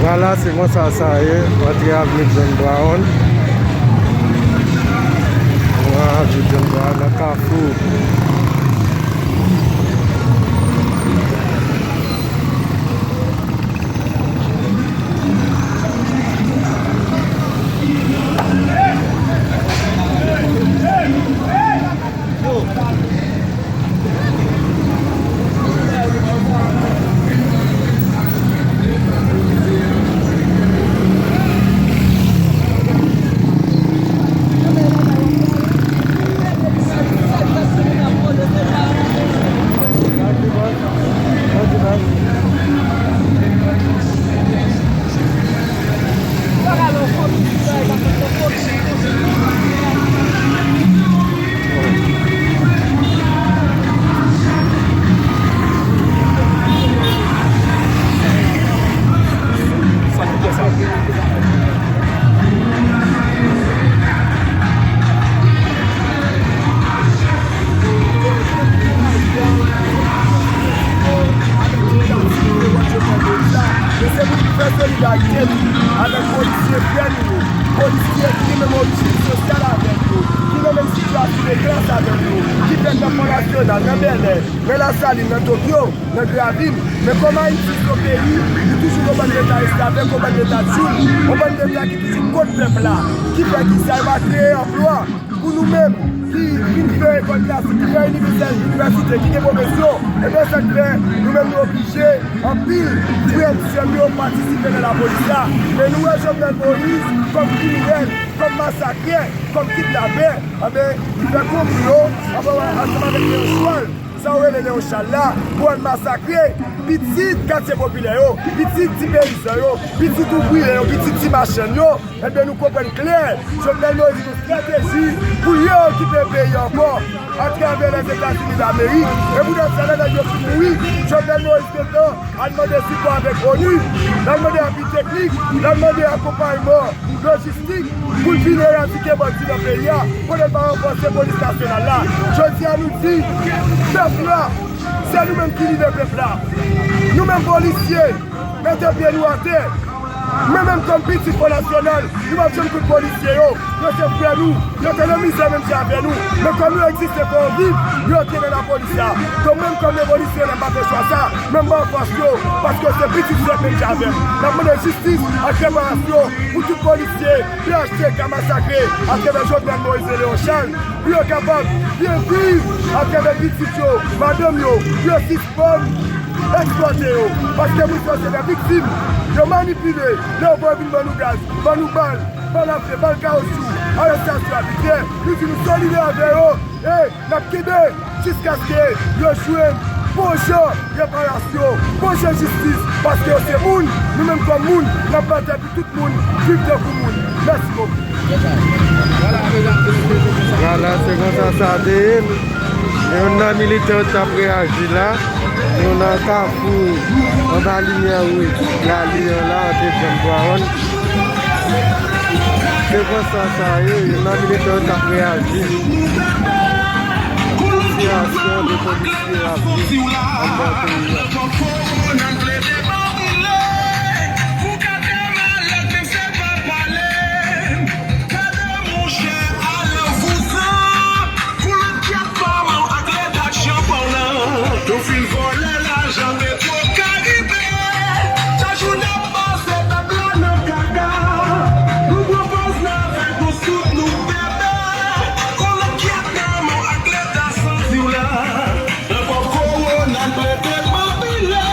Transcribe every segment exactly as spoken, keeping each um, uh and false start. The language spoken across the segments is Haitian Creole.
Vwala, se konsa sa ye. Antre avni John Brown. Avni John Brown nan Kafou. Men se pou nou fè solidarite nou avèk polisye frè nou yo. Polisye ki gen menm orijin sosyal avèk nou, ki nan menm sitiyasyon de klas avèk nou, ki fèt nan Fò Nasyonal, nan Bèlè, nan Lasalin, nan Tokyo, nan Gravil. Men kòm Ayiti se yon peyi, nou toujou gen yon bann leta esklav, yon bann leta tchoul, yon bann leta ki toujou kont pèp la, ki fè ki sa yo pa kreye anplwa. Pou nou menm ki vin fè lekòl klasik, ki fè inivèsite, inivèsite, ki gen pwofesyon, ebyen sa k fè nou menm nou oblije anpil frè m, sè m yo patisipe nan lapolis la. Men nou wè Jovenel Moïse kòm kriminèl, kòm masakrè, kòm kidnapè, ebyen li fè konplo ansanm avèk Léon Joual. Sa w rele Leon Charles la, pou al masakre pitit katye popilè yo, pitit ti peyizan yo, pitit oubriye yo, pitit ti machann yo. Ebyen, nou konprann klè, Jovenel Moïse gen estrateji pou li okipe peyi ankò atravè Lèzetazini Damerik. E poutèt sa, lè nèg yo fin mouri, Jovenel Moïse gentan al mande sipò avèk onu, l al mande apui teknik, l al mande akonpayman lojistik pou l vin eradike bandi nan peyi a, kote l va ranfòse polis nasyonal la. Jodi a, nou di, pèp la, se nou menm ki lidè pèp la. Nou menm polisye, mete pye nou atè. Mwen menm kòm pitit Front National, nou p ap janm kout polisye yo. Yo se frè nou. Yo te nan mizè menm jan avè nou. Men kòm yo egziste, fò yo viv, yo antre nan lapolis la. Donk, mwen menm kòm revolisyon, m pa fè chwa sa. Men m ba yo fòs yo, paske yo se pitit frè menm jan avè m. N ap mande jistis ak reparasyon pou tout polisye P H T K masakre atravè Jovenel Moïse e Leon Charles, pou yo kapab byen viv atravè pitit yo, madanm yo, pou yo sispann eksplwate yo. Paske moun sa yo se de viktim. Yo manipile, lè yo voye vin ban nou gaz, ban nou bal, bal afe, bal kawouchou, arèstasyon abitrè. Nou di nou solidè avè yo. E n ap kenbe jiskaske yo jwenn bon jan reparasyon, bon jan jistis, paske yo se moun, nou menm kòm moun, n ap batay pou tout moun viv tankou moun. Mèsi bokou. Vwala, se konsa sa te ye. Youn nan militan t ap reyaji la. Nou nan kafou anba limyè wouj Lali an la, antre John Brown. Se konsa sa ye, youn nan militan yo t ap reyaji. Sitiyasyon de polisye ap viv anndan peyi a. Gade monchè, ale vouzan. Pou lòt kèt pa w ak leta chanpan w lan. Nou fin vòlè lajan Petwo Karibe. Chak jou n ap pase pèp la nan kaka. Nou pran pòz n avèk nou sout nou bebe. Pou lòt kèt pa w ak leta santi w la. Nan kòb kowona n plede manpile.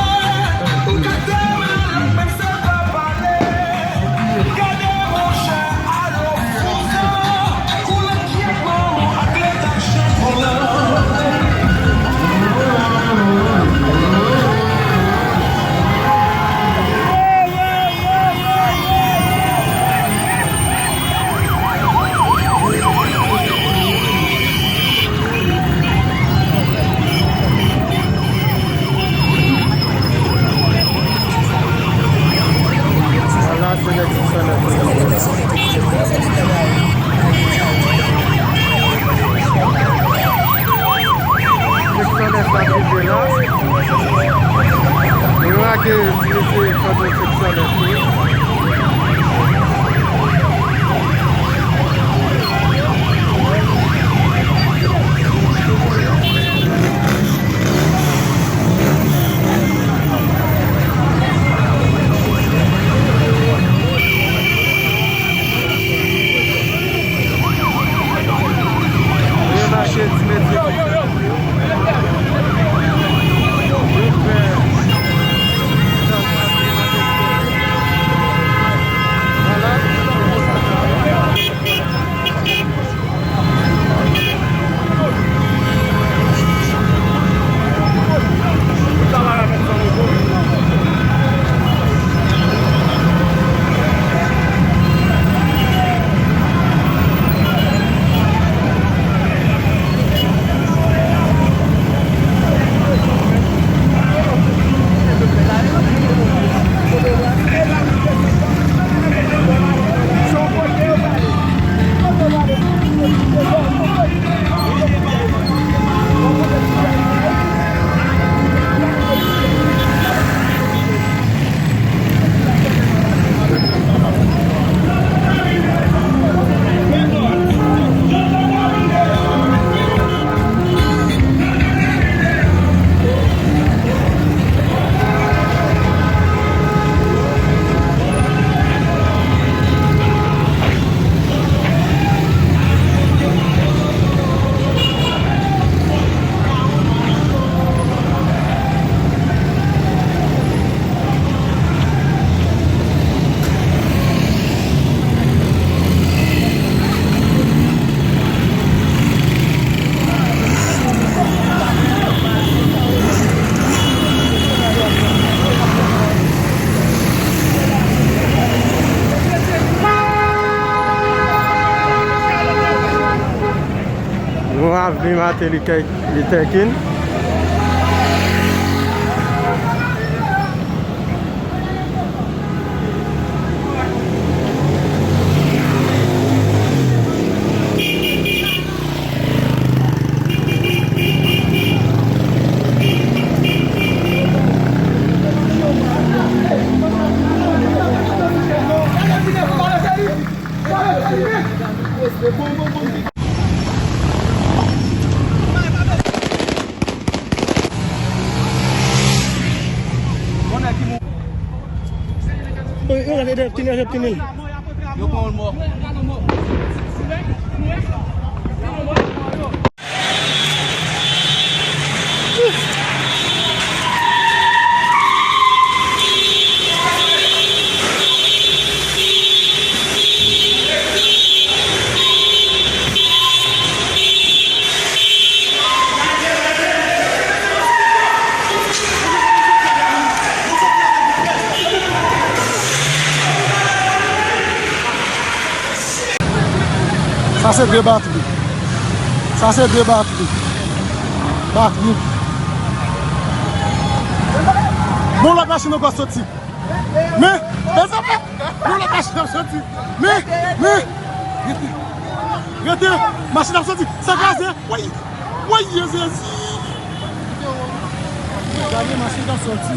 Nou avni Martin Luther King. Sa se de batri. Sa se de batri. Batri. Bon, lòt machin ankò soti. Men, mezanmi, yon lòt machin ap soti. Men, men, rete, rete, machin ap soti. Sa kraze. Woy, woy, Jezi. Gade machin k ap soti.